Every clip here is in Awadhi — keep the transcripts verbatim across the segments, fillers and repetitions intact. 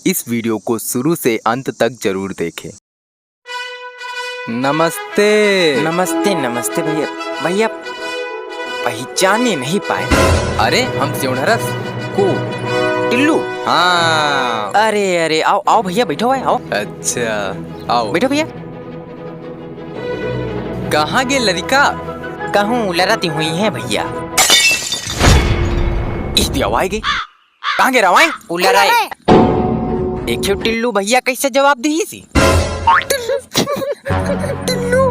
इस video को शुरू से अंत तक जरूर देखें। नमस्ते। नमस्ते, नमस्ते भैया। भैया, पहचाने नहीं पाए। अरे, हम सिउंढरस। को? टिल्लू? हाँ। अरे, अरे, आओ, आओ भैया, बैठो भाई, आओ। अच्छा, आओ। बैठो भैया। कहाँ गे लरिका? कहूँ उलरत हुइहैं भैया। इस दिया आवाज गई। कहाँ गे रवाई? उलराए। देखियो टिल्लू भैया कैसे जवाब दिहिसी। टिल्लू, टिल्लू, टिल्लू,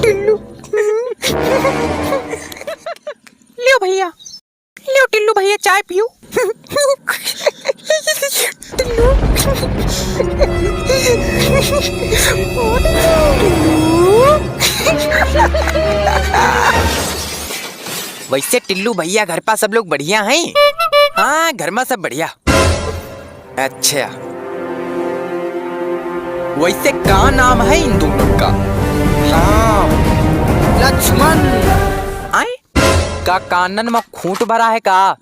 टिल्लू। लियो भैया, लियो टिल्लू भैया, चाय पियो। टिल्लू। वैसे टिल्लू भैया, घर पा सब लोग बढ़िया हैं? हाँ, घर मा सब बढ़िया। अच्छा, वैसे का नाम है इन दोनों का? राम, लक्ष्मण। आए? का कानन मा खूंट भरा है का?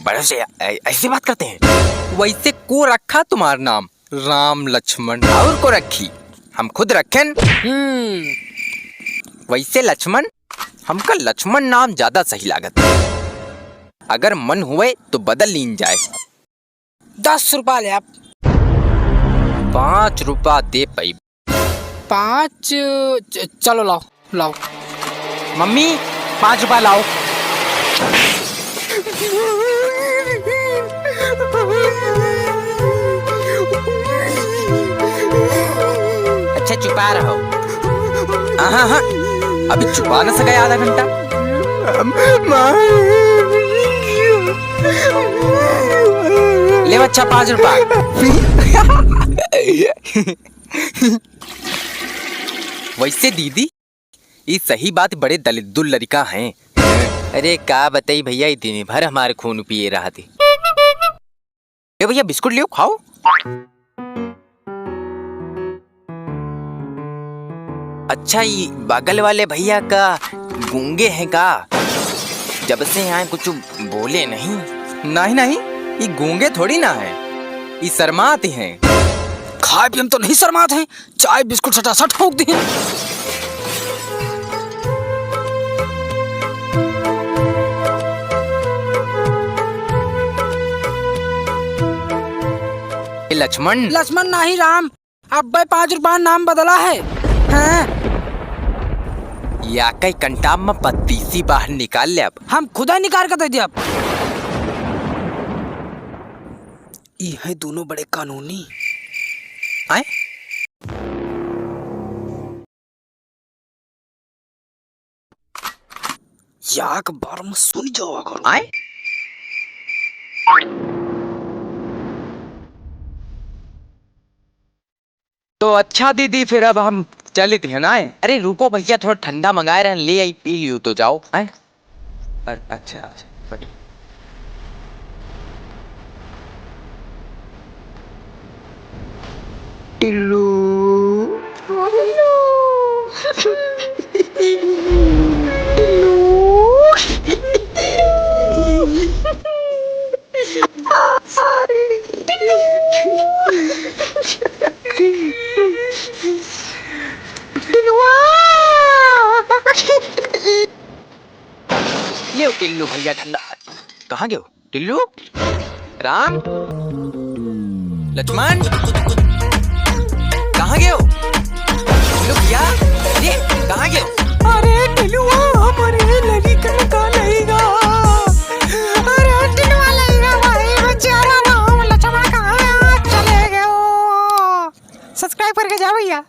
बड़े से ऐ-, ऐसे बात करते हैं? वैसे को रखा तुम्हार नाम? राम लक्ष्मण। और को रखी? हम खुद रखेन। हम्म। वैसे लक्ष्मण, हमका लक्ष्मण नाम ज्यादा सही लागत है। अगर मन हुए तो बदल लीन जाए। दस रुपया ले आप। पाँच रुपया दे पाई। पाँच? च-, चलो लाओ, लाओ। मम्मी, पाँच रुपया लाओ। अच्छा, चुपा रहो। हाँ, हाँ, हाँ। अभी चुपा न सका आधा घंटा। ले बच्चा, पाँच रुपया। वैसे दीदी, ई सही बात, बड़े दलिद्दुल लड़िका हैं। अरे का बताई भैया, ई दिन भर हमार खून पिए रहत ही। ए भैया, बिस्कुट लियो, खाओ। अच्छा, ई बगल वाले भैया का गूंगे हैं का? जब से आए कुछ बोले नहीं। नहीं, नहीं, ई गूंगे थोड़ी ना है, ई शर्मात ही हैं। खाए पिए में तो नहीं शर्मात हैं, चाय बिस्कुट सटासट फूंक दिहिन। ए लक्ष्मण। लक्ष्मण नाही राम, अब्बे पाँच रुपया नाम बदला है। हाँ। या कई कंटाब में पत्तीसी बाहर निकाल ले अब। हम खुदा निकाल के दे दिया अब। ई है दोनों बड़े कानूनी। आए? याक बार में सुन जावा करो। आए? तो अच्छा दीदी, फिर अब हम चलित है ना। अरे रुको भैया, थोड़ा ठंडा मंगाए रहन, ले आई, पी लियो तो जाओ। हैं? अ-, अच्छा, अच्छा, बढ़िया। टिल्लू। टिल्लू। ले टिल्लू भैया ठंडा। कहाँ गयो टिल्लू? राम? लक्ष्मण? कहाँ गयो? टिल्लू भैया? अरे, कहाँ गयो? अरे टिल्लुआ, हमरे लड़िकन का लइगा। अरे टिल्लुआ लइगा भाई, बेचारा राम लक्ष्मण कहाँ चले गयो? Subscribe करके जा भैया।